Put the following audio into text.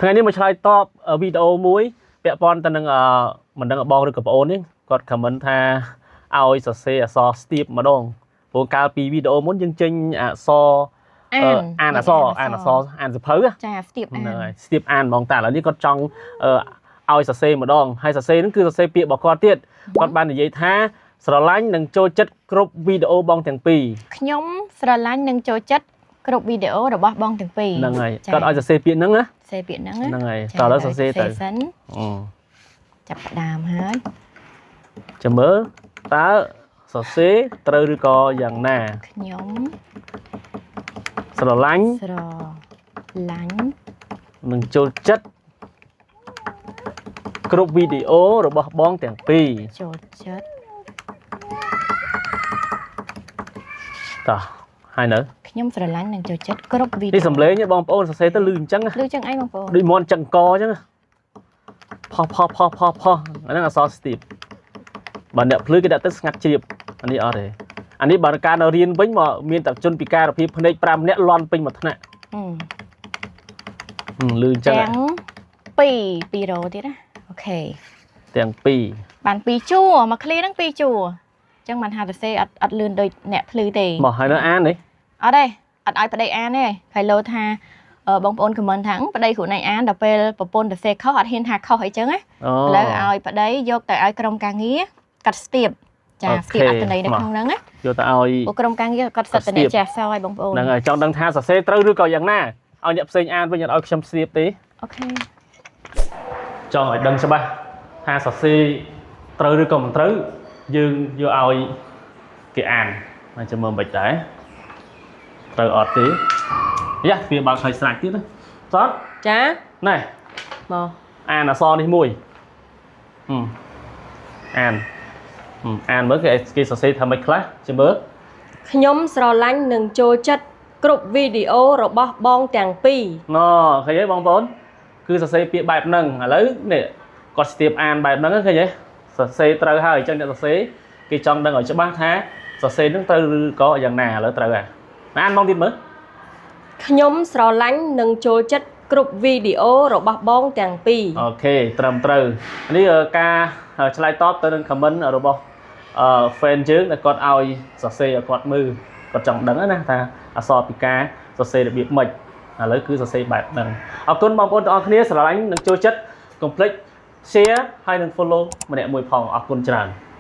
ថ្ងៃនេះមកឆ្លើយតបវីដេអូមួយពាក់ព័ន្ធទៅនឹងមិនដឹងបងឬក៏ប្អូននេះគាត់ comment ថាឲ្យសរសេរអក្សរស្ទាបម្ដងព្រោះកាលពីវីដេអូមុនយើងចេញអក្សរ អាន អានអក្សរអានអក្សរអានសៀវភៅ ចាស្ទាបអាន ហ្នឹងហើយស្ទាបអានហ្មងតែឥឡូវនេះគាត់ចង់ឲ្យសរសេរម្ដងហើយសរសេរហ្នឹងគឺសរសេរពាក្យរបស់គាត់ទៀតគាត់បាននិយាយថាស្រឡាញ់និងចូលចិត្តគ្រប់វីដេអូបងទាំងពីរ ខ្ញុំស្រឡាញ់និងចូលចិត្តគ្រប់វីដេអូរបស់បងទាំងពីរ ហ្នឹងហើយគាត់ឲ្យសរសេរពាក្យហ្នឹងណា សរសេរពាក្យហ្នឹង ហ្នឹងហើយតោះឥឡូវសរសេរទៅ សិន អូ ចាប់ផ្ដើមហើយ ចាំមើលតើសរសេរត្រូវឬក៏យ៉ាងណា ខ្ញុំ ស្រឡាញ់ ស្រឡាញ់ និងចូលចិត្តគ្រប់វីដេអូរបស់បងទាំងពីរ ចូលចិត្ត តោះហើយនៅ ខ្ញុំស្រឡាញ់និងចូលចិត្តគ្រប់វីដេអូ នេះសំឡេងឯងបងប្អូនសរសេរទៅលឺអញ្ចឹងណា ឮចឹងអីបងប្អូន ដូចមន់ចឹងកអញ្ចឹងណាផោះផោះផោះផោះផោះអាហ្នឹងអក្សរស្ទាបបើអ្នកភ្លឺគេដាក់ទៅស្ងាត់ជ្រាបអានេះអត់ទេអានេះបើការនៅរៀនវិញមកមានតែជនពិការភាពភ្នែក5នាក់លន់ពេញមួយថ្នាក់ ហឹម ហឹមលឺអញ្ចឹង ទាំងពីរពីររ៉ូទៀតណា OK ទាំងពីរ បានពីរជួរមកឃ្លីហ្នឹងពីរជួរអញ្ចឹងបានថាសរសេរអត់អត់លឿនដូចអ្នកភ្លឺទេ មកហើយនៅអាននេះ អត់ទេអត់ឲ្យប្តីអានទេហើយលោថាបងប្អូន comment ថាប្តីខ្លួនឯងអានដល់ពេលប្រពន្ធសរសេរខុសអត់ហ៊ានថាខុសអីចឹងណា អូ ឥឡូវឲ្យប្តីយកទៅឲ្យក្រុមការងារកាត់ស្ទាបចា OK ស្ទាបអត្ថន័យនៅក្នុងហ្នឹងណា យកទៅឲ្យ ពួកក្រុមការងារគាត់សិតតែអ្នកចេះអក្សរឲ្យបងប្អូន ហ្នឹងហើយចង់ដឹងថាសរសេរត្រូវឬក៏យ៉ាងណាឲ្យអ្នកផ្សេងអានវិញអត់ឲ្យខ្ញុំស្ទាបទេ OK ចង់ឲ្យដឹងច្បាស់ថាសរសេរត្រូវឬក៏មិនត្រូវយើងយកឲ្យគេអានមកចាំមើលមិនដែរត្រូវអត់ទេយ៉ាវាបើកឲ្យស្រាច់ទៀតណាសត ចា ណែ មក អានអក្សរនេះមួយហឹមអានហឹមអានមើលគេគេសរសេរថាម៉េចខ្លះចាំមើល ខ្ញុំស្រឡាញ់និងចូលចិត្តគ្រប់វីដេអូរបស់បងទាំងពីរ ណឃើញទេបងប្អូនគឺសរសេរពាក្យបែបហ្នឹងឥឡូវនេះគាត់ស្ទាបអានបែបហ្នឹងឃើញទេសរសេរត្រូវហើយអញ្ចឹងអ្នកសរសេរគេចង់ដឹងឲ្យច្បាស់ថាសរសេរហ្នឹងត្រូវឬក៏យ៉ាងណាឥឡូវត្រូវហើយអានមកទៀតមើល ខ្ញុំស្រឡាញ់និងចូលចិត្តគ្រប់វីដេអូរបស់បងទាំងពីរ OK ត្រឹមត្រូវនេះការឆ្លើយតបទៅនឹង comment របស់ fan យើងដែលគាត់ឲ្យសរសេរឲ្យគាត់មើលគាត់ចង់ដឹងណាថាអក្សរពិការសរសេររបៀបម៉េចឥឡូវគឺសរសេរបែបហ្នឹងអរគុណបងប្អូនទាំងអស់គ្នាស្រឡាញ់និងចូលចិត្តកុំភ្លេច share ហើយនិង follow ម្នាក់មួយផងអរគុណច្រើន។